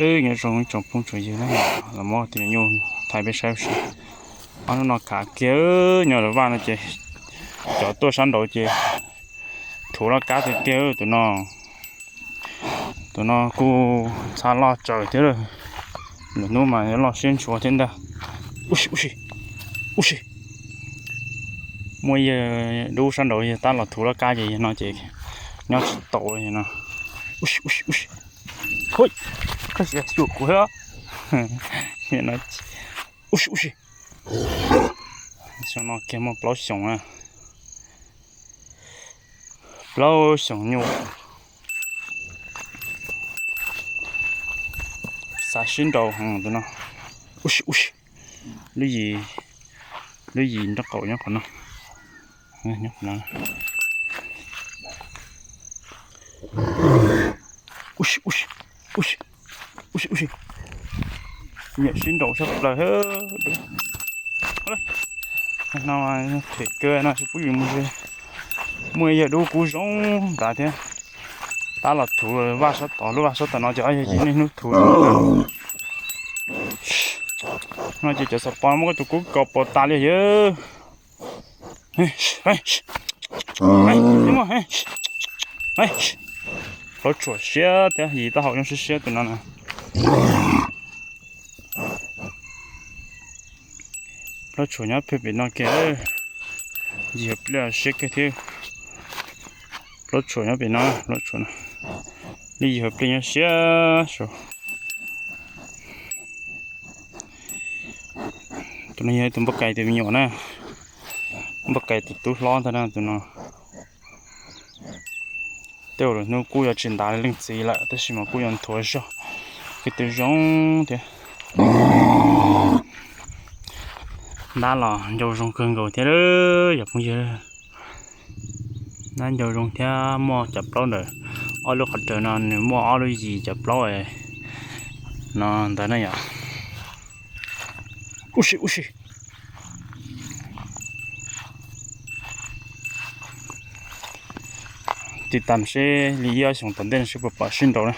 Nyob zoo ib tsoom phooj tsoom ywg na, los muab tus nyuj thaij peb saib ua si. Ob hnub no khav kiag, nyob lawv vaj no ces cov tuaj sab nraud ces thuv laj kab tiag tiag tus no. Tus no kuj txha loj tsawv thiab lawm, lwm hnub mas yuav loj siab ntshua thiab ntag. Ub si, ub si, ub si. Muaj yawg dub sab nraud yawg tab los thuv laj kab ces yawg no ces nyob tsis taus li no. Ub si, ub si, ub si. Hu, koj sim xyuas kuv thiab. Ub si, ub si. Xyoo no kiag muaj plaub xyoos na. Plaub xyoos nyuj. Xav sib nraus heev tus no. Ub si, ub si. Lub yim, lub yim nraub qaum nyob qhov no. Ub si, ub si, ub si, ub si, ub si. Nyiam sib nraus sab plaws. No them kawg no tsis pub yus mus ze. Muaj yawg dub kub zoo nrad thiab. Tab los thuv vaj sab tod, lub vaj sab tom no ces ob yawg ces niaj hnub thuv. No ces cov xov pos muab koj tus kub kaus pos tas li yawg. Plaub tshuam siab thiab yim taub hau zoo siab siab tus no na. Plaub tshuam nyob pem pem no kiag, yim hauv pliaj siab kawg thiab. Plaub tshuam nyob pem no, plaub tshuam no, li yim hauv pliaj nyob siab saud. Tus no yog tus npauj kais tus me nyuam na, npauj kais tus tub hlob ntag na tus no. Tej zaum lwm hnub kuj yuav tsis ntav li leej txiv lawm tab sis mas kuj yuav nthuav zog kws tus zoo thiab. Ntab los ncau zoo kawg nkaus thiab yog phooj ywg. Ntab ncau zoo thiab muaj cov plaub ntawm ob lub qhov raws no nws muaj ob lub yim cov plaub no ntawd na yom. Ub si, ub si. Tiv tam seb li ib ob xyoos tom ntej no seb puas pom sib nraus na.